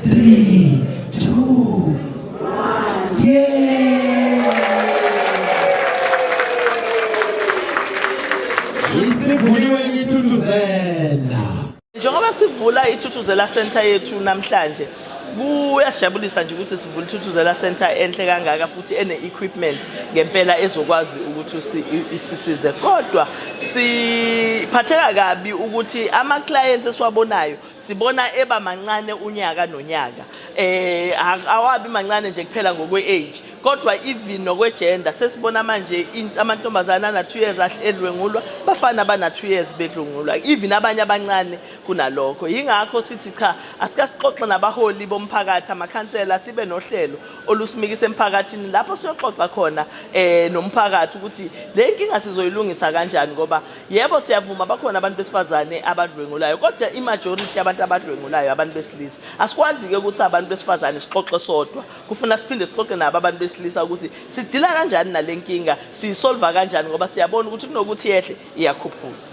3, 2, 1. Yeah! Isivuliwe iThuthuzela. Njengoba sivula iThuthuzela Center yethu namhlanje, kuyasijabulisa nje ukuthi sivule iThuthuzela Center enhle kangaka futhi ene-equipment ngempela ezokwazi ukuthi isisize. Kodwa siphatheka kabi ukuthi ama-clients esiwabonayo sibona eba mancane unyaka nonyaka. Awabi mancane nje kuphela ngokwe-age, kodwa even nokwe-gender. Sesibona manje amantombazane ana-2 years edlwengulwa, bafana bana-2 years bedlwengulwa, even abanye abancane kunalokho. Yingakho sithi cha, asikasixoxe nabaholi bomphakathi, amakhansela, sibe nohlelo olusimikisa emphakathini lapho siyoxoxa khona nomphakathi ukuthi le nkinga sizoyilungisa kanjani. Ngoba yebo, siyavuma, bakhona abantu besifazane abadlwengulayo, kodwa i-majority yabantu abadlwengulayo abantu besilisa. Asikwazi-ke ukuthi abantu besifazane sixoxe sodwa, kufuna siphinde sixoxe nabo abantu besilisa ukuthi sidila kanjani nale nkinga, siyisolva kanjani, ngoba siyabona ukuthi kunokuthi yehle, iyakhuphuka.